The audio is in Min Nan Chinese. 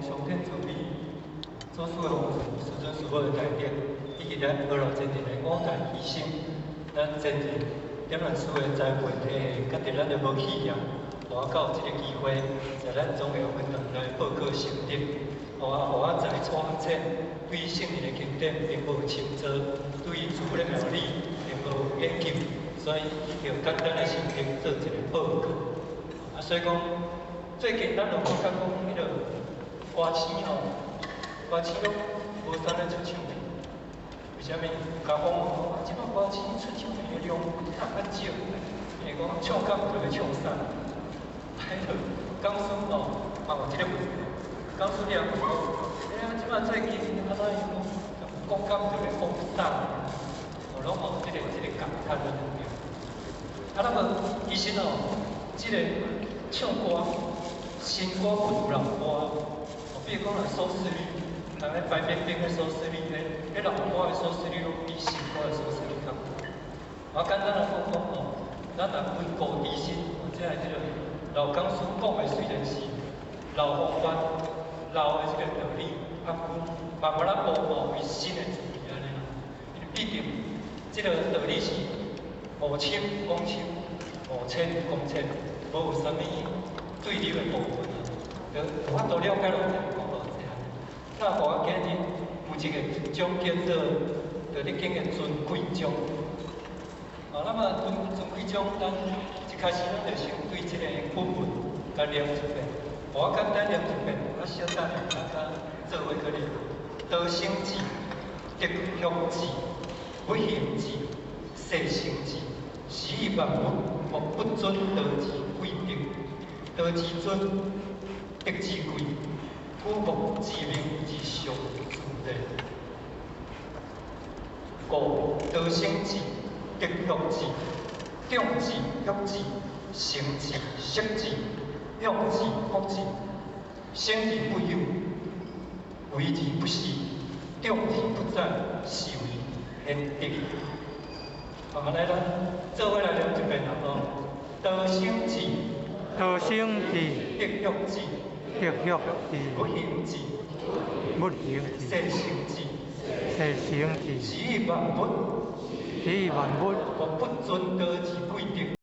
上天慈悲，祖師的弘傳，師尊師母的帶領，以及咱和樂前人的五大犧牲，咱前人點蘭師的栽培體系，佮佇咱的無企業，予我較有這個機會，在咱總會分堂來報告成績，予我才粗淺，對聖人的經典並無深造，對主的妙理並無研究，所以就簡單的心得做一個報告。啊，所以講，最近咱就感覺講，彼個歌星吼，歌星攏無啥咧出唱片，為啥物？共訪問講，啊，這擺歌星出唱片的量較較少，因為講唱甲毋知欲唱啥。彼個講師吼嘛有這個問題，講師你也問講，欸，這擺最近啊怎樣講，講甲毋知欲講啥，哦，攏有這個感嘆佇內面。啊，那麼其實吼，這個唱歌，新歌不如老歌。哦，比如講若收視率，人咧排排冰的收視率咧，彼老歌的收視率攏比新歌的收視率較高。我簡單來講講吼，咱若溫故知新，這個這個老講師講的雖然是老方法、老的這個道理，啊，嘛無咱無無為新的滋味按呢啦。因為畢竟這個道理是無深講深，無淺講淺，無有啥物對立的部分啊。就有法度了解偌濟，講偌濟按呢。那我今日有一個獎叫做《道德經》的尊貴章。啊，那麼尊貴章，咱一開始咱就先對這個本文共念一遍。我簡單念一遍，啊，小等下咱較做伙去念。道生智，德育智，不行智，世成智，是以萬物莫不遵道之貴德。道之尊，德之貴，故莫自命之上自然。故道生智，德育智，長智、育智，成智、色智，用智、福智，生而不有，為而不恃，長而不宰，是為玄德。好，來，咱做伙來念一遍啦吼。道生智，道生智，德育智，德育智，不行智，不行智，世成智，世成智，是以萬物，是以萬物，莫不遵道之貴德。